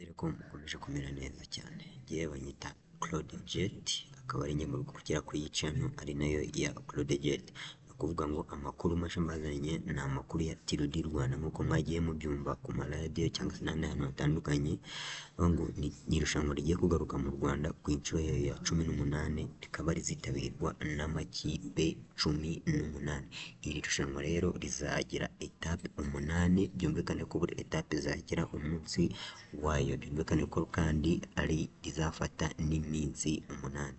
Nizere ko mukomeje kumera neza cyane. Njyewe banyita Claude Jet, akaba ari njye kugera kuri iyi channel ari nayo ya Claude Jet. Ni ukuvuga ngo amakuru mashya mbazaniye ni amakuru ya Tour du Rwanda nk'uko mwagiye mubyumva ku maradiyo cyangwa se n'ahandi hantu hatandukanye, aho ngo ni irushanwa rigiye kugaruka mu Rwanda ku nshuro yayo ya 18, rikaba rizitabirwa n'amakipe 18. Iri rushanwa rero rizagira etape 8, byumvikane ko buri etape izagira umunsi wayo, byumvikane ko kandi ari rizafata n'iminsi 8.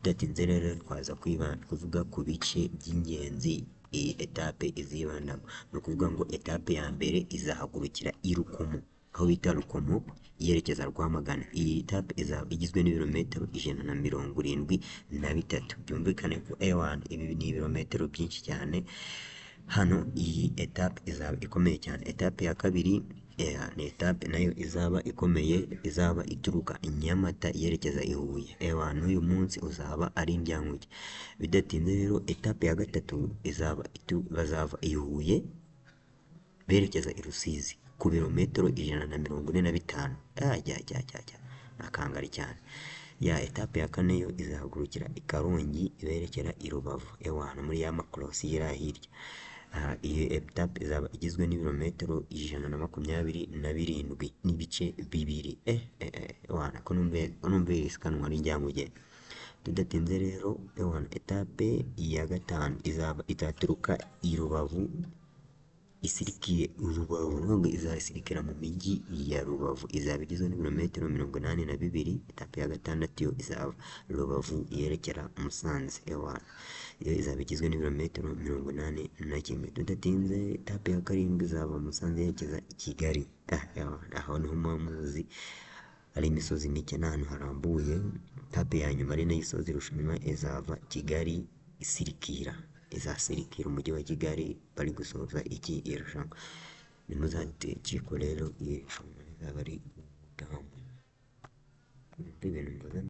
Tudatinze rero twaza kwibanda kuvuga ku bice by'ingenzi iyi etape izibandamo. Ni ukuvuga ngo etape ya mbere izahagurukira i Rukomo, aho bita Rukomo, yerekeza Rwamagana. Iyi etape izaba igizwe n'ibirometero 173, byumvikane ko ewana ibi ni ibirometero byinshi cyane. Hano iyi etape izaba ikomeye cyane. Etape ya kabiri ni etape nayo izaba ikomeye, izaba ituruka i Nyamata yerekeza i Huye. Ewa n'uyu munsi uzaba ari indyankurye. Bidatinze rero etape ya gatatu izaba bazava i Huye berekeza i Rusizi ku birometero 145. Ajya, ni akangari cyane. Ya etape ya kane yo izahagurukira i Karongi berekera i Rubavu, ewana muri ya makorosi iri hirya. Iyi etape izaba igizwe n'ibirometero 127.2. Ewana ko numva iri siganwa ari indyankurye. Tudatinze rero ewana etape ya gatanu izaba izaturuka i Rubavu isirikiye Rubavu, ni ukuvuga ngo izasirikira mu mijyi ya Rubavu, izaba igizwe n'ibirometero 82. Etape ya gatandatu yo izaba Rubavu yerekera Musanze, ewana yo izaba igizwe n'ibirometero 81. Tudatinze etape ya karindwi izava Musanze yerekeza i Kigali. Ewana aho niho muba muzi hari imisozi mike n'ahantu harambuye. Etape ya nyuma ari nayo isoza irushanwa izava Kigali isirikira, izasirikira umujyi wa Kigali bari gusoza iki irushanwa. Ntimuzacikwe rero, iri rushanwa rizaba ari ubutamu. Ibintu mvuze.